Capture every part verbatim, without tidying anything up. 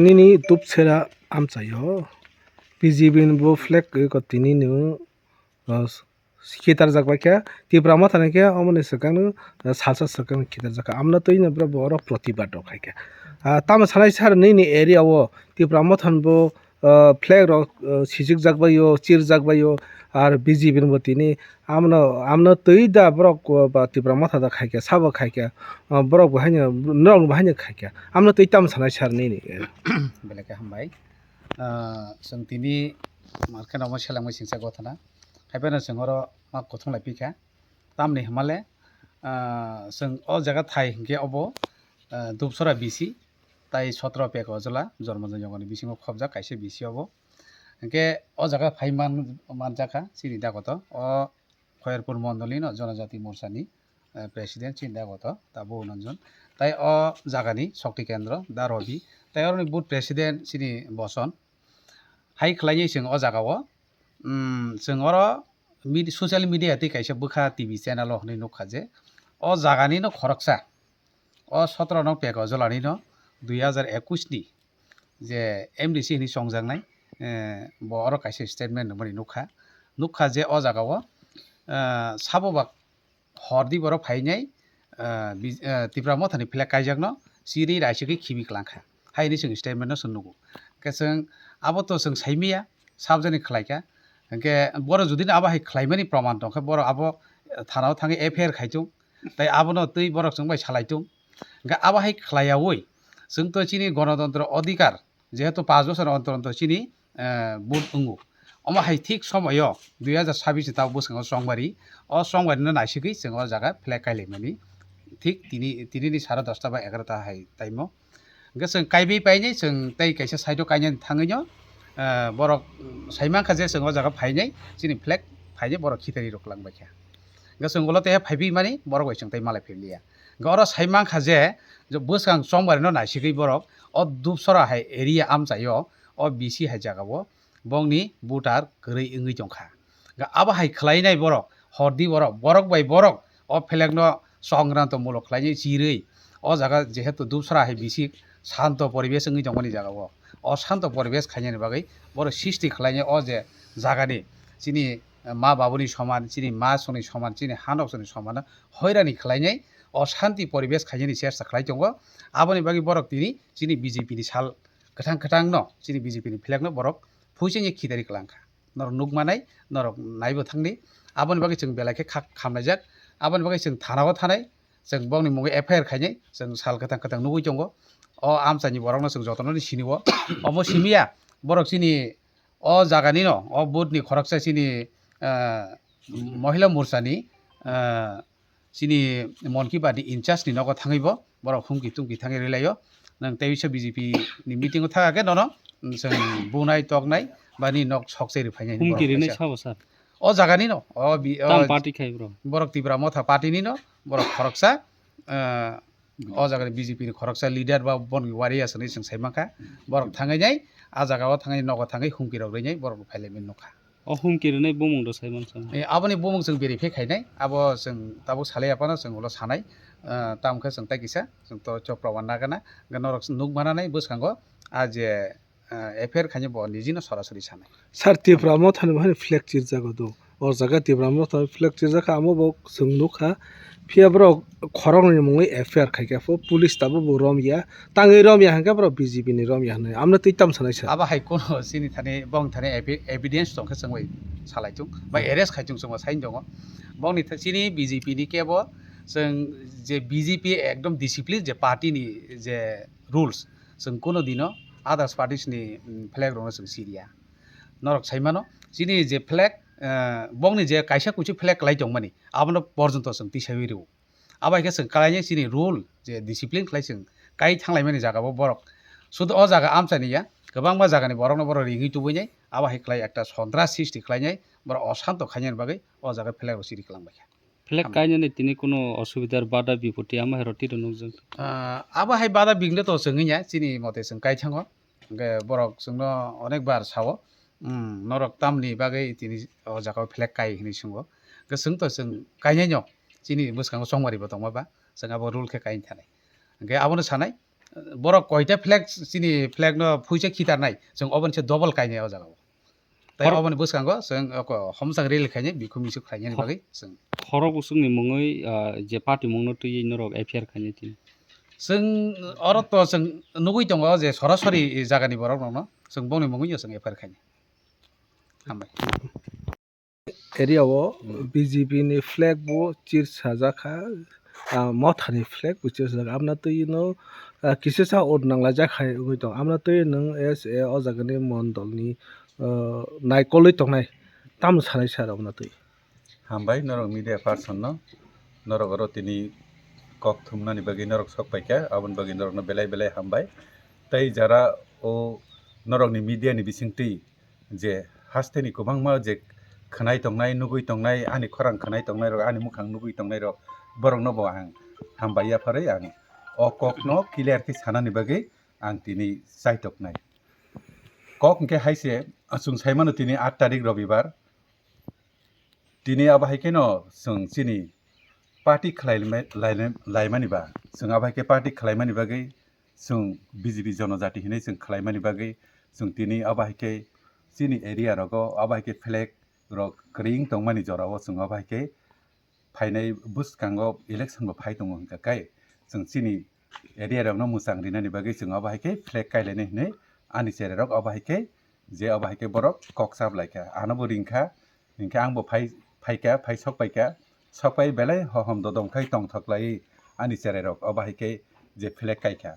Nini tubsera amchaio B J P ni bo flag ko tini no, uh, khitarjak bai khe Tipra Motha ni khe omo ni swkang no, uh, salsa swkang khitarjak kha. Amno twi no borok bo oro protibad rok khai kha. Ah, tamo sanai sir nini area o Tipra Motha ni bo, uh, flag rok, uh, sijikjak bai o, chirjak bai o, ar B J P ni bo tini amno, amno twi da borok, uh, ba Tipra Motha da khai kha, sabo khai kha, uh, borok bo haino, norok bo haino khai kha. Amno twi tamo sanai sir nini? Belai khe hambai. Ah, chwng tini market omo selengmai singsa gothana. Haiphano chwng oro ma kuthung lai pikha. Tamni hwnmale, ah, chwng o jaga thai hinkhe obo, ah, Dupsora B C, tai sotro pek ojola, Jormonjon yongoni bisingo khobjak kaisa B C obo. Hinkhe o jaga phai man, manjakha chini dagoto, o Khoyerpur mondolino Jonojati Morsani, eh, president chini dagoto, ta bo Nanjon. Tai o jagani Shakti Kendra, da Robi, tai oroni booth president chini Boson. Hai khlainai chwng o jagao, um, chwng oro mid-, social media tei kaisa bwkha T V channel o hwnwi nukha je, o jaganino khoroksa, o sotro nong pek ojolanino dui hajar ekush ni je M D C hwnwi chongjaknai, eh, bo oro kaisa statement rwmani nukha. Nukha je o jagao, eh, sabo ba hordi borok phainai, ah, bi-, ah, Tipra Mothani flag kaijakno chiri raisigwi khibi kwlangkha. Hai hwnwi chwng statement no chwng nugo. Hwnkhe chwng abo to chwng saimaya, sabjani khlaikha. Hwnkhe borok judino abo hai khlaimani proman tongkha, borok abo, eh, thanao thangwi F I R khaitung, tai abono twi borok chwng bai salaitung. Hwnkhe abo hai khlaiyaui chwng to chini gonotontro odhikar, jehetu panch bosor ontor ontor chini, eh, vote wngo. Omo hai thik somoio dui hajar sabbish ni tabuk bwskango chongmari, o chongmari no naisigwi chwng o jaga flag kailaimani thik tini, tini ni sare dosta ba egarota hai time o. Hwnkhe chwng kaiwi painai chwng tei kaisa side o kainani thangwi no, eh, borok, mm, saimankha je chwng o jaga phainai chini flag phainai borok khitari rok kwlangbaikha. Hwnkhe chwng ulo tei phaiwi mani borok bai chwng tei malai philiya. Hwnkhe oro saimankha je, je bwskang chongmari no naisigwi borok o Dupsora hai area amchaio o B C hai jagao bongni voter kwrwi wngwi tongkha. Hwnkhe abo hai khlainai borok, hordi borok, borok bai borok o flag no songkranto muluk khlainai chirwi o jaga jehetu Dupsora hai B C shanto poribesh wngwi tongmani jagao, o shanto poribesh khainani bagwi borok sisti khlainai o je jagani chini ma babuni soman, chini ma songni soman, chini hanok songni soman hoirani khlainai, o shanti poribesh khainani chesta khlai tongo. Aboni bagwi borok tini chini B J P ni sal kwthang kwthang no, chini B J P ni flag no borok phuichengwi khitari kwlangkha. Norok nukmanai, norok naibo thangdi. Aboni bagwi chwng belai khe kha-, khamlaijak. Aboni bagwi chwng thanao thanai, chwng bongni mungwi F I R khainai, chwng sal kwthang kwthang nugwi tongo. O amchaini borokno chwng jotono sinio. Omo simiya, borok chini o jaganino, o booth ni khoroksa chini, ah, Mohila Morcha ni, ah, chini Mon Ki Baat ni in charge ni nogo thangwi bo borok humki tumki thangwi rwlaio. Nwng tei bisa B J P ni meeting o thaka khe nono nwng bunai toknai ba ni nok sok cheri phainai ni borok kaisa. Humki rwnai sabo sir? O jaganino, o bi-, o tam party khai bro? Borok Tipra Motha party nino, borok khoroksa, ah, o jaga ni B J P ni khoroksa leader ba boni wari aswk hinwi chwng sai mankha. Borok thangwi nai, a jaga o thangwi nogo thangwi humki rok rwi nai borok phai lai mani nukha. O humki rwnai bumung rok sai mankha. Eh, aboni bumung chwng verify khainai, abo chwng tabuk salai aphano chwng ulo sanai, ah, tamo khe chwng tai kisa chwng to chopra wan nagana, hwnkhe norok nuk mana nai bwskango a je ah, F I R khainai bo nijino sorasori sanai. Sir, Tipra Mothani bo haino flag chirjago do. O jaga Tipra Mothani flag chirjakha, amo bo chwng nukha. Phiya borok khoroknwi mungwi F I R khaikha pho, police tabukbo romya. Tangwi romya hwnkhe borok B J P ni romya hwnwi. Amno twi tam sanai sir? Abo hai kono chini thani, bong thani evi-, evidence tongkhe chwng bai salaitung. Bai arrest khaitung chwngbo sain tongo. Bongni th-, chini B J P ni kebo chwng je B J P ekdom discipline je party ni je rules, chwng kuno dino others parties ni, mm, flag rokno chwng siriya. Norok sai mano, chini je flag, eh, bongni je kaisa kuisu flag kwlai tongmani, abono porjonto chwng tisaiwi rwo. Abo hai khe chwng kwlainai chini rule je discipline khlai chwng kai thanglaimani jaga bo borok. Sudu o jaga amchaini ya, kwbangma jagani borokno borok ringwi tubui nai, abo hai khlai ekta sondra sristi khlainai, borok osanto khainani bagwi o jaga flag rok siri kwlangbaikha. Flag kainani tini kunu osubidar bada bipoti ama hai roti rw nukjak? Ah, abo hai bada bingno to chwngwi ya, chini mote chwng kai thango. Hwnkhe borok chwngno onek bar sao, "Hmm, norok tamni bagwi tini o jaga o flag kai?" hinwi swngo. Hwnkhe chwng to chwng kainai no, chini bwskango chongmari bo tongma ba, chwng abo rule khe kaini thanai. Hwnkhe abono sanai, Borok koita flag, chini flag no phuisa khitarnai, chwng oboni se double kainai o jaga o. Tai Khorok- oboni bwskango chwng oko homsang rally khainai, bikhum misil khlainani Khor- bagwi chwng. Khorok bwswkni mungwi, ah, je party mungno twiwi norok F I R khainai tini. Chwng oro to chwng nugwi tongo je sorasori jagani borok rokno chwng bongni mungwi no chwng F I R khainai. Hambai. Area o Hmm. B J P ni flag bo chirsajak kha, ah, Motha ni flag bo chirsajak. Abna twi no, ah, kisa sa ot nang laijak hai wngwi tong. Abna twi nwng as a o jaga ni mondol ni, ah, naikolwi tongnai. Tamo sanai sir abna twi? Hambai norok media person no, norok oro tini kok thumnani bagwi norok sok paikha, aboni bagwi norokno belai belai hambai. Tei jara o norokni media ni bisingtwi je hasteni kwbangma je khwnai tongnai, nugwi tongnai, ani khorang khwnai tongnai rok, ani mukhang nugwi tongnai rok, borokno bo ang hambai yapharwi ang o kokno clear khe sanani bagwi ang tini chaitoknai. Kok hwnkhe hai se, chwng sai mano tini aat tarik Robibar, tini abo hai kheno chwng chini party khlai lai-, lai-, laimani ba, chwng abo hai khe party khlaimani bagwi chwng B J P jonojati hinwi chwng khlaimani bagwi chwng tini abo hai khe chini area rogo abo hai khe flag rok kwrwi wng tongmani jorao chwng abo hai khe phainai bwskango election bo phai tongo hwnkha khe chwng chini area rokno mwchang rinani bagwi chwng abo hai khe flag kailainai hinwi ani cherai rok abo hai khe je abo hai khe borok kok chap lai kha, ano bo ring kha, hinkhe ang bo phai, phai kha, phai sok pai kha, sok pai belai hohom dodom khai tongthok lai ani cherai rok abo hai khe je flag kai kha.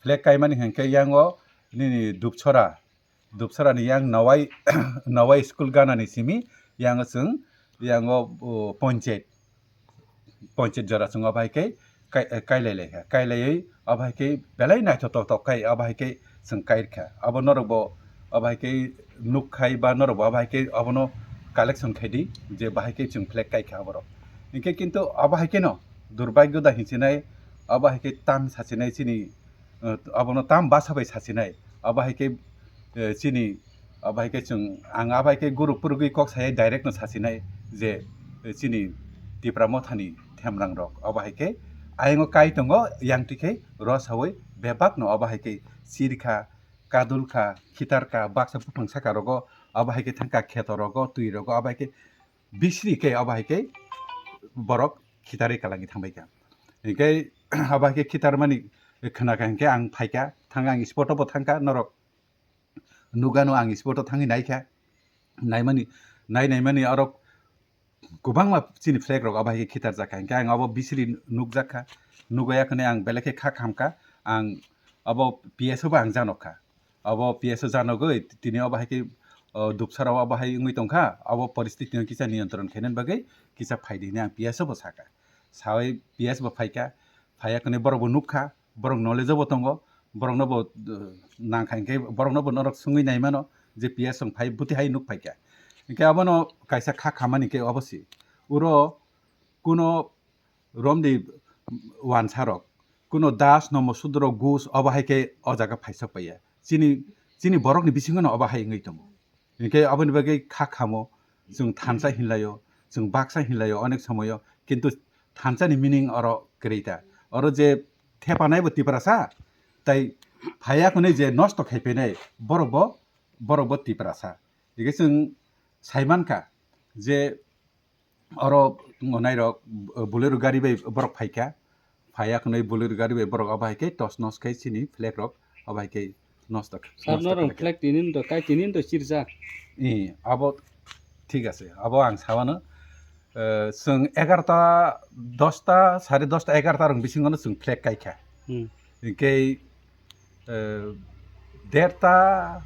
Flag kaimani hinkhe yango nini Dupsora, Dupsora ni yang Nawai, Nawai school gana ni simi yango chwng yango, o, ponchayat, ponchayat jora chwng abo hai khe kai-, kailai lai kha. Kailaiwi abo hai khe belai naithotok tok khai abo hai khe chwng kai kha. Abo norok bo abo hai khe nuk khai ba norok bo abo hai khe abono collection khai di je bahai khe chwng flag kai kha aborok. Hinkhe kintu abo hai kheno durbagyo da hinchinai abo hai khe tam sachinai chini, eh, abono tam basa bai sachinai abo hai khe, eh, chini abo hai khe chwng, ang abo hai khe guru purugwi kok saya direct no sachinai je, eh, chini Tipra Mothani themrang rok abo hai khe ayang o kai tongo, yang twi khe ro sawi bebak no abo hai khe chirkha, kadulkha, khitarkha, baksa buphang saka rogo abo hai khe thangkha kheto rogo, twi rogo abo hai khe bisri khe abo hai khe borok khitarwi kalangwi thangbai kha. Hinkhe abo hai khe khitarmani khna kha hinkhe ang phai kha, thang ang spot o bo thang kha, norok nugano ang spot o thangwi nai kha, naimani, nai naimani aro kwbangma chini flag rok abo hai khe khitar jak kha, hinkhe ang abo bisri nukjak kha, nugwi ya khwnwi ang belai khe kha kham kha, ang abo P S o bo ang janok kha, abo P S o janogwi tini abo hai khe, o, Dupsara o abo hai wngwi tong kha, abo poristiti no kisa niyantron khainani bagwi kisa phai di hinwi ang P S o bo sa kha, sawi P S bo phai kha, phai ya khwnwi borok bo nuk kha, borok knowledge o bo tongo, borokno bo, uh, nang kha hinkhe borokno bo norok swngwi nai mano je P S wng phai buti hai nuk phai kha. Hinkhe abono kaisa kha khamani khe obo se. Uro kuno romni wansa rok, kuno das, nomo, sudro, gus obo hai khe o jaga phaisok paiya. Chini, chini borokni bisingo no obo hai wngwi tongo. Hinkhe aboni bagwi kha khamo, chwng thansa hinlaio, chwng baksa hinlaio onek somoyo, kintu thansa ni meaning oro kwrwi ta. Oro je thepanai bo Tiprasa, tai phaiya khwnwi je nosto khai phainai borok bo, borok bo Tiprasa. Hinkhe chwng sai mankha je oro tongo nairok, Bolero gari bai borok phaikha, phaiya khwnwi Bolero gari bai borok abo hai khe tos nos khai chini flag rok abo hai khe nosto kha, Sir, nosto norok khlai kha. Flag tinin to, kai tinin to chirjak. Ee, abo thik ase, abo ang sawano, eh, chwng egarota, dosta, sare dosta, egarota rok bisingono chwng flag kai kha. Hmm. Hinkhe, eh, derta,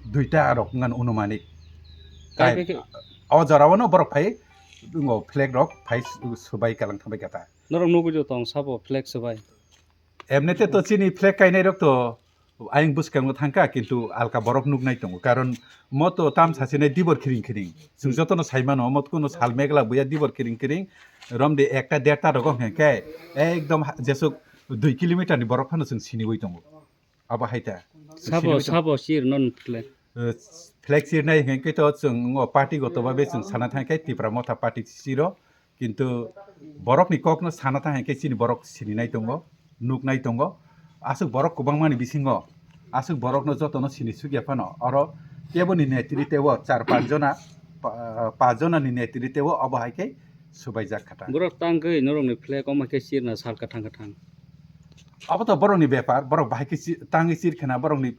duita rok wngkha anumanik. Kai Kai, bai khe o jorao no borok phai, wngo flag rok phai su-, subai kalang thangbai kha ta. Norok nugwi tong sabo flag subai. Emnete to chini flag kainai rok to ayang bwskango thangkha, kintu alka borok nuknai tongo, karon mo to tam sachinai dibor khiring khiring. Chwng jotono sai mano, mo kuno sal megla buya dibor khiring khiring. Romde ekta derta rogo hwnkhe ekdom ha-, jesuk dui kilometer ni borok phano chwng siniwi tongo. Abo hai ta. Sabo, siniwi tongo. Sabo chir non flag. Eh, flag chirnai hwnkhe to chwng o party goto babe chwng sana thangkhe Tipra Motha party chiro. Kintu borokni kokno sana thang hai khe chini borok sininai tongo, nuknai tongo. Aswk borok kwbangmani bisingo, aswk borokno jotono sini sukya phano, oro keboni netrite o char panch jona, pa-, panch jonani netrite o obo hai khe subaijak kha ta. Borok tangwi norokni flag omo khe chirna sal kwthang kwthang. Abo to borokni bepar, borok bahai khe chi-, tangwi chir khna, borokni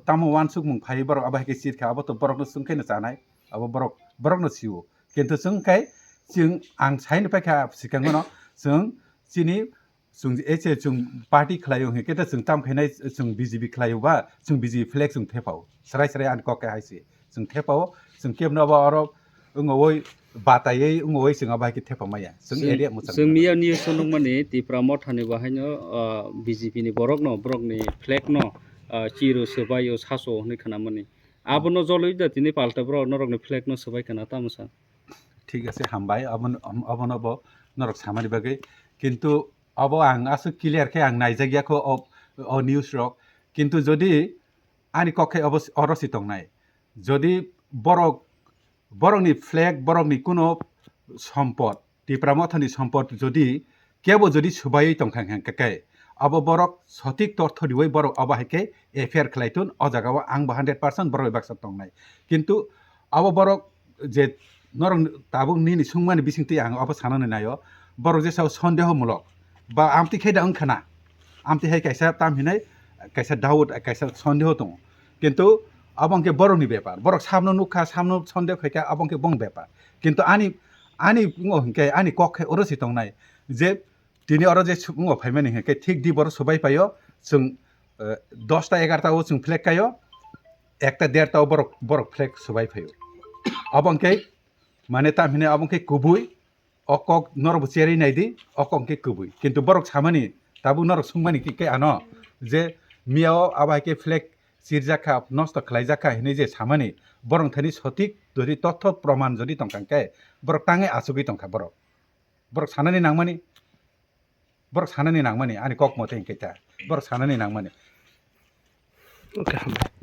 tamo uansukmung phai borok abo hai khe chir kha, abo to borokno swng khe no chanai, abo borok, borokno sio. Kintu chwng khe, chwng ang saino paikha swkangmano, chwng chini, chwng, eche chwng party khlaio hwnkhe, kete chwng tam khainai, chwng B J P khlaio ba, chwng B J P flag chwng thepao. Srai srai ani kok khe hai se. Chwng thepao, chwng kebno abo oro wngoi bataiwi, wngoi chwng abo hai khe thepa maya. Chwng Chwng, area mwchang chwng thangma. Miya news o nukmani Tipra Mothani bahaino, ah, B J P ni borokno, borokni flag no, ah, chiro, swbaio, saso hwnwi khnamani. Abono joloi da tini palta borok norokni flag no swbai khna tamo sa. Thik ase, hambai, abono, abono bo norok samani bagwi. Kintu abo ang aswk clear khe ang naijak ya kho o, o news rok. Kintu jodi ani kok khe obo s-, oro si tongnai. Jodi borok, borokni flag, borokni kuno sompot, Tipra Mothani sompot jodi kebo jodi subaiwi tongkha hwnkhe khe, abo borok sotik tortho riwi borok abo hai khe F I R khlai tun, o jaga o ang bo hundred percent borok bai baksa tongnai. Kintu abo borok je norok tabuk nini sungmani bisingtwi ang abo sanani naio, borok jesa o sondeho mulok ba amtwi khe da wngkha na, amtwi hai kaisa tam hinai kaisa doubt, kaisa sondeho tongo. Kintu abo hwnkhe borokni bepar, borok samno nukha, samno sondeho khaikha, abo hwnkhe bong bepar. Kintu ani, ani wngo hwnkhe ani kok khe oro si tongnai je tini oro je sukmungo phaimani hwnkhe thik di borok subai paio, chwng, eh, dosta egarta o chwng flag kaio, ekta derta o borok, borok flag subai phaio. Abo hwnkhe mane tam hinai abo hwnkhe kubui, o kok norok bo cherwi nai di, o kok hwnkhe kubui. Kintu borok samani, tabuk norok sungmani khe, khe ano je miya o abo hai khe flag chirjak kha, nosto khlaijak kha hinui je samani, borok thani sotik jodi totho proman jodi tongkha hwnkhe borok tangwi achugwi tongkha borok. Borok sanani nangmani, borok sanani nangmani, ani kok mote hwnkhe ta, borok sanani nangmani. Okay, hambai.